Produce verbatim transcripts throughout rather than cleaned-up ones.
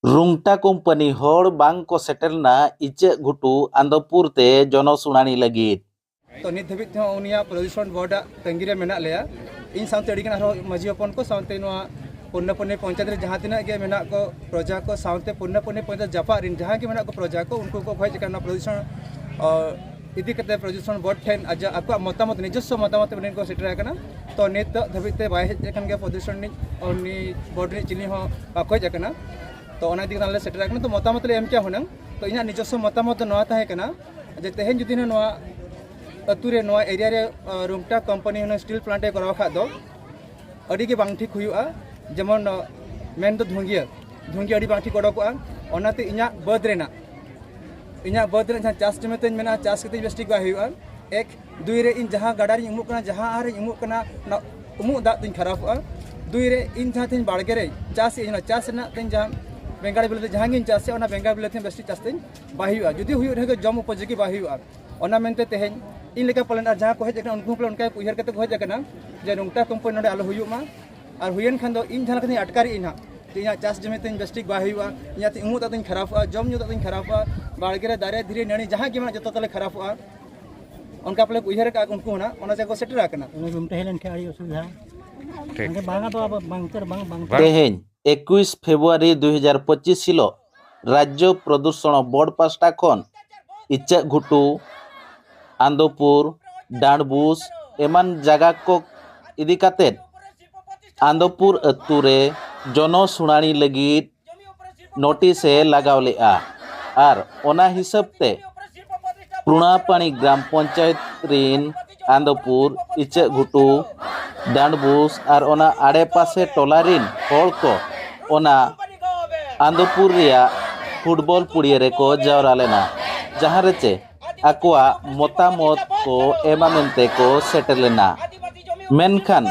ᱨᱩᱝᱴᱟ company ᱦᱚᱲ ᱵᱟᱝ ᱠᱚ ᱥᱮᱴᱮᱨ ᱞᱮᱱᱟ ᱤᱪᱟᱹᱜ ᱜᱷᱩᱴᱩ ᱟᱱᱫᱚᱯᱩᱨ ᱛᱮ ᱡᱚᱱᱚᱥᱩᱱᱟᱱᱤ ᱞᱟᱹᱜᱤᱫ᱾ ᱛᱚ ᱱᱤᱛ ᱫᱷᱟᱹᱵᱤᱡ ᱛᱮᱦᱚᱸ ᱩᱱᱤᱭᱟᱜ ᱯᱨᱚᱫᱩᱥᱚᱱ ᱵᱳᱨᱰ ᱟᱜ ᱛᱟᱺᱜᱤ ᱨᱮ ᱢᱮᱱᱟᱜ ᱞᱮᱭᱟ᱾ ᱤᱧ ᱥᱟᱶᱛᱮ ᱟᱹᱰᱤᱜᱟᱱ ᱟᱨᱦᱚᱸ ᱢᱟᱹᱡᱷᱤ ᱦᱚᱯᱚᱱ ᱠᱚ ᱥᱟᱶᱛᱮ ᱱᱚᱣᱟ ᱯᱩᱨᱱᱟᱯᱚᱱᱤ ᱯᱚᱧᱪᱟᱭᱮᱛ ᱨᱮ ᱡᱟᱦᱟᱸ ᱛᱤᱱᱟᱹᱜ ᱜᱮ ᱢᱮᱱᱟᱜ ᱠᱚ ᱯᱨᱚᱡᱟ ᱠᱚ ᱥᱟᱶᱛᱮ ᱯᱩᱨᱱᱟᱯᱚᱱᱤ ᱯᱚᱧᱪᱟᱭᱮᱛ ᱡᱟᱯᱟᱜ ᱨᱮᱱ ᱡᱟᱦᱟᱸᱭ ᱜᱮ ᱢᱮᱱᱟᱜ ᱠᱚ ᱯᱨᱚᱡᱟ ᱠᱚ, ᱩᱱᱠᱩ ᱠᱚ ᱠᱷᱚᱡ ᱠᱟᱱᱟ ᱱᱚᱣᱟ ᱯᱨᱚᱫᱩᱥᱚᱱ ᱤᱫᱤ ᱠᱟᱛᱮ ᱯᱨᱚᱫᱩᱥᱚᱱ ᱵᱳᱨᱰ ᱴᱷᱮᱱ ᱟᱡᱟᱜ ᱟᱠᱚᱣᱟᱜ ᱢᱚᱛᱟᱢᱚᱛ, ᱱᱤᱡᱚᱥᱥᱚ ᱢᱚᱛᱟᱢᱚᱛ ᱩᱱᱤ ᱠᱚ ᱥᱮᱴᱮᱨ ᱟᱠᱟᱱᱟ᱾ ᱛᱚ ᱱᱤᱛ ᱫᱷᱟᱹᱵᱤᱡ ᱛᱮ ᱵᱟᱭ ᱦᱮᱡ ᱟᱠᱟᱱ ᱜᱮᱭᱟ ᱯᱨᱚᱫᱩᱥᱚᱱ ᱨᱤᱱᱤᱡ, ᱩᱱᱤ ᱵᱳᱨᱰ ᱨᱤᱱᱤᱡ ᱪᱤᱞᱤ ᱦᱚᱸ ᱵᱟᱠᱚ ᱦᱮᱡ ᱟᱠᱟᱱᱟ᱾ ᱛᱚ ᱚᱱᱟ ᱤᱫᱤ ᱠᱟᱛᱮ ᱞᱮ ᱥᱮᱴᱮᱨ ᱟᱠᱟᱱᱟ᱾ ᱛᱚ ᱢᱚᱛᱟᱢᱚᱛ ᱞᱮ ᱮᱢ ᱠᱮᱭᱟ ᱦᱩᱱᱟᱹᱝ᱾ ᱛᱚ ᱤᱧᱟᱹᱜ ᱱᱤᱡᱚᱥᱥᱚ ᱢᱚᱛᱟᱢᱚᱛ ᱫᱚ ᱱᱚᱣᱟ ᱛᱟᱦᱮᱸ ᱠᱟᱱᱟ ᱡᱮ ᱛᱮᱦᱮᱧ ᱡᱩᱫᱤ ᱱᱚᱣᱟ ᱟᱹᱛᱩ ᱨᱮ, ᱱᱚᱣᱟ ᱮᱨᱤᱭᱟ ᱨᱮ ᱨᱩᱝᱴᱟ ᱠᱳᱢᱯᱟᱱᱤ ᱦᱩᱱᱟᱹᱝ ᱥᱴᱤᱞ ᱯᱞᱟᱱᱴ ᱮ ᱠᱚᱨᱟᱣ ᱠᱷᱟᱡ ᱫᱚ ᱟᱹᱰᱤ ᱜᱮ ᱵᱟᱝ ᱴᱷᱤᱠ ᱦᱩᱭᱩᱜᱼᱟ᱾ ᱡᱮᱢᱚᱱ ᱢᱮᱱ ᱫᱚ ᱫᱷᱩᱝᱜᱤᱭᱟᱹ, ᱫᱷᱩᱝᱜᱤᱭᱟᱹ ᱟᱹᱰᱤ ᱵᱟᱝ ᱴᱷᱤᱠ ᱚᱰᱚᱠᱚᱜᱼᱟ᱾ ᱚᱱᱟᱛᱮ ᱤᱧᱟᱹᱜ ᱵᱟᱹᱫᱽ ᱨᱮᱱᱟᱜ, ᱤᱧᱟᱹᱜ ᱵᱟᱹᱫᱽ ᱨᱮᱱᱟᱜ ᱡᱟᱦᱟᱸ ᱪᱟᱥ ᱡᱚᱢᱤ ᱛᱤᱧ ᱢᱮᱱᱟᱜᱼᱟ, ᱪᱟᱥ ᱠᱟᱛᱮ ᱵᱮᱥ ᱴᱷᱤᱠ ᱵᱟᱭ ᱦᱩᱭᱩᱜᱼᱟ᱾ ᱮᱠ᱾ ᱫᱩᱭ ᱨᱮ, ᱤᱧ ᱡᱟᱦᱟᱸ ᱜᱟᱰᱟ ᱨᱤᱧ ᱩᱢᱩᱜ ᱠᱟᱱᱟ, ᱡᱟᱦᱟᱸ ᱟᱦᱟᱨ ᱨᱤᱧ ᱩᱢᱩᱜ ᱠᱟᱱᱟ, ᱚᱱᱟ ᱩᱢᱩᱜ ᱫᱟᱜ ᱛᱤᱧ ᱠᱷᱟᱨᱟᱯᱚᱜᱼᱟ᱾ ᱫᱩᱭ ᱨᱮ, ᱤᱧ ᱡᱟᱦᱟᱸ ᱛᱤᱧ ᱵᱟᱲᱜᱮ ᱨᱮ ᱪᱟᱥ ᱮᱫ, ᱚᱱᱟ ᱪᱟᱥ ᱨᱮᱱᱟᱜ ᱛᱤᱧ ᱡᱟᱦᱟᱸ ᱵᱮᱸᱜᱟᱲ ᱵᱤᱞᱟᱹᱛᱤ ᱡᱟᱦᱟᱸ ᱜᱤᱧ ᱪᱟᱥ ᱮᱫ, ᱚᱱᱟ ᱵᱮᱸᱜᱟᱲ ᱵᱤᱞᱟᱹᱛᱤ ᱵᱮᱥ ᱴᱷᱤᱠ ᱪᱟᱥ ᱛᱤᱧ ᱵᱟᱭ ᱦᱩᱭᱩᱜᱼᱟ᱾ ᱡᱩᱫᱤ ᱦᱩᱭᱩᱜ ᱨᱮᱦᱚᱸ ᱡᱚᱢ ᱩᱯᱚᱡᱳᱜᱤ ᱵᱟᱭ ᱦᱩᱭᱩᱜᱼᱟ᱾ ᱚᱱᱟ ᱢᱮᱱᱛᱮ ᱛᱮᱦᱮᱧ ᱤᱧ ᱞᱮᱠᱟ ᱯᱟᱞᱮᱱ ᱟᱨ ᱡᱟᱦᱟᱸ ᱠᱚ ᱦᱮᱡ ᱟᱠᱟᱱᱟ, ᱩᱱᱠᱩ ᱦᱚᱸ ᱯᱟᱞᱮᱱ ᱚᱱᱠᱟ ᱜᱮᱠᱚ ᱩᱭᱦᱟᱹᱨ ᱠᱟᱛᱮ ᱠᱚ ᱦᱮᱡ ᱟᱠᱟᱱᱟ ᱡᱮ ᱱᱚᱝᱠᱟ ᱠᱳᱢᱯᱟᱱᱤ ᱱᱚᱰᱮ ᱟᱞᱚ ᱦᱩᱭᱩᱜ ᱢᱟ᱾ ᱟᱨ ᱦᱩᱭᱮᱱ ᱠᱷᱟᱱ ᱫᱚ ᱤᱧ ᱡᱟᱦᱟᱸ ᱞᱮᱠᱟ ᱛᱤᱧ ᱟᱴᱠᱟᱨᱮᱫ ᱤᱧ ᱦᱟᱸᱜ, ᱡᱮ ᱤᱧᱟᱹᱜ ᱪᱟᱥ ᱡᱚᱢᱤ ᱛᱤᱧ ᱵᱮᱥ ᱴᱷᱤᱠ ᱵᱟᱭ ᱦᱩᱭᱩᱜᱼᱟ, ᱤᱧᱟᱹᱜ ᱛᱤᱧ ᱩᱢᱩᱜ ᱫᱟᱜ ᱛᱤᱧ ᱠᱷᱟᱨᱟᱯᱚᱜᱼᱟ, ᱡᱚᱢ ᱧᱩ ᱫᱟᱜ ᱛᱤᱧ ᱠᱷᱟᱨᱟᱯᱚᱜᱼᱟ, ᱵᱟᱲᱜᱮ ᱨᱮ ᱫᱟᱨᱮ ᱫᱷᱤᱨᱤ ᱱᱟᱹᱲᱤ ᱡᱟᱦᱟᱸ ᱜᱮ ᱢᱮᱱᱟᱜ ᱡᱚᱛᱚ ᱛᱟᱞᱮ ᱠᱷᱟᱨᱟᱯᱚᱜᱼᱟ, ᱚᱱᱠᱟ ᱯᱟᱞᱮ ᱠᱚ ᱩᱭᱦᱟᱹᱨ ᱟᱠᱟᱫ ᱩᱱᱠᱩ ᱦᱚᱸ ᱱᱟᱜ, ᱚᱱᱟ ᱡᱟᱭᱜᱟ ᱠᱚ ᱥᱮᱴᱮᱨ ᱟᱠᱟᱱᱟ᱾ ᱩᱱᱤ ᱨᱩᱢ ᱛᱟᱦᱮᱸ ᱞᱮᱱᱠᱷᱟᱱ ᱟᱹᱰᱤ ᱚᱥᱩᱵᱤᱫᱷᱟ᱾ ᱴᱷᱤᱠ᱾ ᱚᱸᱰᱮ ᱵᱟᱝ ᱟᱫᱚ ᱟᱵᱚ ᱵᱟᱝ ᱩᱛᱟᱹᱨ ᱵᱟᱝ, ᱵᱟᱝ ᱩᱛᱟᱹᱨ᱾ ᱛᱮᱦᱮᱧ ᱮᱠᱩᱥ ᱯᱷᱮᱵᱽᱨᱩᱣᱟᱨᱤ ᱫᱩ ᱦᱟᱡᱟᱨ ᱯᱚᱸᱪᱤᱥ ᱦᱤᱞᱳᱜ ᱨᱟᱡᱽᱡᱚ ᱯᱨᱚᱫᱩᱥᱚᱱ ᱵᱳᱨᱰ ᱯᱟᱥᱴᱟ ᱠᱷᱚᱱ ᱤᱪᱟᱹᱜ ᱜᱷᱩᱴᱩ, ᱟᱱᱫᱚᱯᱩᱨ, ᱰᱟᱸᱰᱵᱩᱥ ᱮᱢᱟᱱ ᱡᱟᱭᱜᱟ ᱠᱚ ᱤᱫᱤ ᱠᱟᱛᱮᱫ ᱟᱱᱫᱚᱯᱩᱨ ᱟᱹᱛᱩ ᱨᱮ ᱡᱚᱱᱚ ᱥᱩᱱᱟᱹᱱᱤ ᱞᱟᱹᱜᱤᱫ ᱱᱳᱴᱤᱥ ᱮ ᱞᱟᱜᱟᱣ ᱞᱮᱫᱼᱟ᱾ ᱟᱨ ᱚᱱᱟ ᱦᱤᱥᱟᱹᱵ ᱛᱮ ᱯᱨᱩᱬᱟᱯᱟᱬᱤ ᱜᱨᱟᱢ ᱯᱚᱧᱪᱟᱭᱮᱛ ᱨᱤᱱ ᱟᱱᱫᱚᱯᱩᱨ, ᱤᱪᱟᱹᱜ ᱜᱷᱩᱴᱩ, ᱰᱟᱸᱰᱵᱩᱥ ᱟᱨ ᱚᱱᱟ ᱟᱲᱮᱯᱟᱥᱮ ᱴᱚᱞᱟ ᱨᱤᱱ ᱦᱚᱲ ᱠᱚ ᱚᱱᱟ ᱟᱱᱫᱚᱯᱩᱨ ᱨᱮᱭᱟᱜ ᱯᱷᱩᱴᱵᱚᱞ ᱯᱩᱲᱤᱭᱟᱹ ᱨᱮᱠᱚ ᱡᱟᱣᱨᱟ ᱞᱮᱱᱟ, ᱡᱟᱦᱟᱸ ᱨᱮ ᱪᱮ ᱟᱠᱚᱣᱟᱜ ᱢᱚᱛᱟᱢᱚᱛ ᱠᱚ ᱮᱢᱟ ᱢᱮᱱᱛᱮ ᱠᱚ ᱥᱮᱴᱮᱨ ᱞᱮᱱᱟ᱾ ᱢᱮᱱᱠᱷᱟᱱ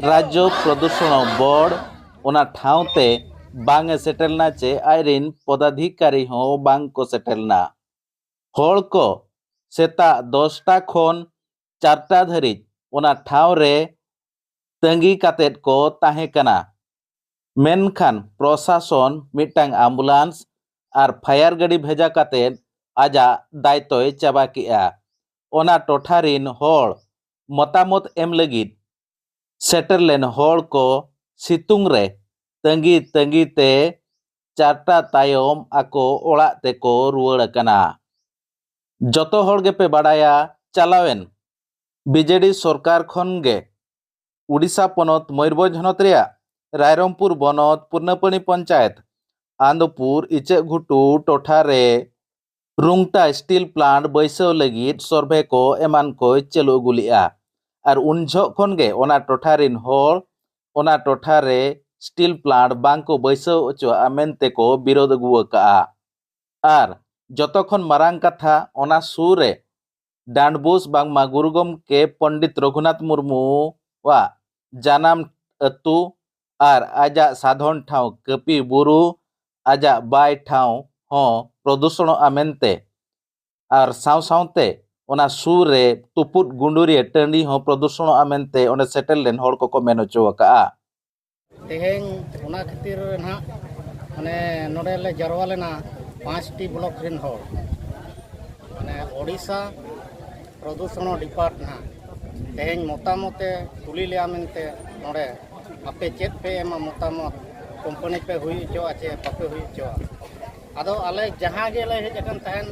ᱨᱟᱡᱽᱡᱚ ᱯᱨᱚᱫᱩᱥᱚᱱ ᱵᱳᱨᱰ ᱚᱱᱟ ᱴᱷᱟᱶ ᱛᱮ ᱵᱟᱝ ᱮ ᱥᱮᱴᱮᱨ ᱞᱮᱱᱟ ᱪᱮ ᱟᱡᱨᱤᱱ ᱯᱚᱫᱟᱫᱷᱤᱠᱟᱨᱤ ᱦᱚᱸ ᱵᱟᱝ ᱠᱚ ᱥᱮᱴᱮᱨ ᱞᱮᱱᱟ᱾ ᱦᱚᱲ ᱠᱚ ᱥᱮᱛᱟᱜ ᱫᱚᱥᱴᱟ ᱠᱷᱚᱱ ᱪᱟᱨᱴᱟ ᱫᱷᱟᱹᱨᱤᱡ ᱚᱱᱟ ᱴᱷᱟᱶ ᱨᱮ ᱛᱟᱺᱜᱤ ᱠᱟᱛᱮᱫ ᱠᱚ ᱛᱟᱦᱮᱸ ᱠᱟᱱᱟ᱾ ᱢᱮᱱᱠᱷᱟᱱ ᱯᱨᱚᱥᱟᱥᱚᱱ ᱢᱤᱫᱴᱟᱝ ᱟᱢᱵᱩᱞᱟᱱᱥ ᱟᱨ ᱯᱷᱟᱭᱟᱨ ᱜᱟᱹᱰᱤ ᱵᱷᱮᱡᱟ ᱠᱟᱛᱮ ᱟᱡᱟᱜ ᱫᱟᱭᱤᱛᱛᱚᱭ ᱪᱟᱵᱟ ᱠᱮᱜᱼᱟ᱾ ᱚᱱᱟ ᱴᱚᱴᱷᱟ ᱨᱤᱱ ᱦᱚᱲ ᱢᱚᱛᱟᱢᱚᱛ ᱮᱢ ᱞᱟᱹᱜᱤᱫ ᱥᱮᱴᱮᱨ ᱞᱮᱱ ᱦᱚᱲ ᱠᱚ ᱥᱤᱛᱩᱝ ᱨᱮ ᱛᱟᱺᱜᱤ ᱛᱟᱺᱜᱤ ᱛᱮ ᱪᱟᱨᱴᱟ ᱛᱟᱭᱚᱢ ᱟᱠᱚ ᱚᱲᱟᱜ ᱛᱮᱠᱚ ᱨᱩᱣᱟᱹᱲ ᱟᱠᱟᱱᱟ᱾ ᱡᱚᱛᱚ ᱦᱚᱲ ᱜᱮᱯᱮ ᱵᱟᱲᱟᱭᱟ, ᱪᱟᱞᱟᱣᱮᱱ ᱵᱤᱡᱮᱰᱤ ᱥᱚᱨᱠᱟᱨ ᱠᱷᱚᱱ ᱜᱮ ᱩᱰᱤᱥᱟ ᱯᱚᱱᱚᱛ ᱢᱚᱭᱩᱨᱵᱷᱚᱸᱡᱽ ᱦᱚᱱᱚᱛ ᱨᱮᱭᱟᱜ ᱨᱟᱭᱨᱚᱝᱯᱩᱨ ᱵᱚᱱᱚᱛ ᱯᱩᱨᱱᱟᱯᱟᱹᱲᱤ ᱯᱚᱧᱪᱟᱭᱮᱛ ᱟᱱᱫᱚᱯᱩᱨ ᱤᱪᱟᱹᱜ ᱜᱷᱩᱴᱩ ᱴᱚᱴᱷᱟ ᱨᱮ ᱨᱩᱝᱴᱟ ᱥᱴᱤᱞ ᱯᱞᱟᱱᱴ ᱵᱟᱹᱭᱥᱟᱹᱣ ᱞᱟᱹᱜᱤᱫ ᱥᱚᱨᱵᱷᱮ ᱠᱚ ᱮᱢᱟᱱ ᱠᱚᱭ ᱪᱟᱹᱞᱩ ᱟᱹᱜᱩ ᱞᱮᱫᱼᱟ᱾ ᱟᱨ ᱩᱱ ᱡᱚᱦᱚᱜ ᱠᱷᱚᱱ ᱜᱮ ᱚᱱᱟ ᱴᱚᱴᱷᱟ ᱨᱤᱱ ᱦᱚᱲ ᱚᱱᱟ ᱴᱚᱴᱷᱟ ᱨᱮ ᱥᱴᱤᱞ ᱯᱞᱟᱱᱴ ᱵᱟᱝ ᱠᱚ ᱵᱟᱹᱭᱥᱟᱹᱣ ᱦᱚᱪᱚᱣᱟᱜᱼᱟ ᱢᱮᱱᱛᱮ ᱠᱚ ᱵᱤᱨᱳᱫ ᱟᱹᱜᱩ ᱟᱠᱟᱫᱼᱟ᱾ ᱟᱨ ᱡᱚᱛᱚ ᱠᱷᱚᱱ ᱢᱟᱨᱟᱝ ᱠᱟᱛᱷᱟ, ᱚᱱᱟ ᱥᱩᱨ ᱨᱮ ᱰᱟᱸᱰᱵᱩᱥ ᱵᱟᱝᱢᱟ ᱜᱩᱨᱩ ᱜᱚᱢᱠᱮ ᱯᱚᱱᱰᱤᱛ ᱨᱚᱜᱷᱩᱱᱟᱛᱷ ᱢᱩᱨᱢᱩᱣᱟᱜ ᱡᱟᱱᱟᱢ ᱟᱹᱛᱩ ᱟᱨ ᱟᱡᱟᱜ ᱥᱟᱫᱷᱚᱱ ᱴᱷᱟᱶ ᱠᱟᱹᱯᱤ ᱵᱩᱨᱩ, ᱟᱡᱟᱜ ᱵᱟᱭ ᱴᱷᱟᱶ ᱦᱚᱸ ᱯᱨᱚᱫᱩᱥᱚᱱᱚᱜᱼᱟ ᱢᱮᱱᱛᱮ ᱟᱨ ᱥᱟᱶ ᱥᱟᱶᱛᱮ ᱚᱱᱟ ᱥᱩᱨ ᱨᱮ ᱛᱩᱯᱩᱫ ᱜᱩᱸᱰᱩᱨᱤᱭᱟᱹ ᱴᱟᱺᱰᱤ ᱦᱚᱸ ᱯᱨᱚᱫᱩᱥᱚᱱᱚᱜᱼᱟ ᱢᱮᱱᱛᱮ ᱚᱸᱰᱮ ᱥᱮᱴᱮᱨ ᱞᱮᱱ ᱦᱚᱲ ᱠᱚᱠᱚ ᱢᱮᱱ ᱦᱚᱪᱚ ᱟᱠᱟᱫᱼᱟ᱾ ᱛᱮᱦᱮᱧ ᱚᱱᱟ ᱠᱷᱟᱹᱛᱤᱨ ᱱᱟᱦᱟᱜ ᱢᱟᱱᱮ ᱱᱚᱰᱮ ᱞᱮ ᱡᱟᱨᱣᱟ ᱞᱮᱱᱟ ᱯᱟᱸᱪᱴᱤ ᱵᱞᱚᱠ ᱨᱮᱱ ᱦᱚᱲ, ᱢᱟᱱᱮ ᱳᱰᱤᱥᱟ ᱯᱨᱚᱫᱩᱥᱚᱱ ᱰᱤᱯᱟᱨᱴ ᱱᱟᱦᱟᱜ ᱛᱮᱦᱮᱧ ᱢᱚᱛᱟᱢᱚᱛ ᱮ ᱠᱩᱞᱤ ᱞᱮᱭᱟ ᱢᱮᱱᱛᱮ ᱱᱚᱰᱮ ᱟᱯᱮ ᱪᱮᱫ ᱯᱮ ᱮᱢᱟ ᱢᱚᱛᱟᱢᱚᱛ, ᱠᱳᱢᱯᱟᱱᱤ ᱯᱮ ᱦᱩᱭ ᱦᱚᱪᱚᱣᱟᱜᱼᱟ ᱪᱮ ᱵᱟᱯᱮ ᱦᱩᱭ ᱦᱚᱪᱚᱣᱟᱜᱼᱟ? ᱟᱫᱚ ᱟᱞᱮ ᱡᱟᱦᱟᱸ ᱜᱮᱞᱮ ᱦᱮᱡ ᱟᱠᱟᱱ ᱛᱟᱦᱮᱱ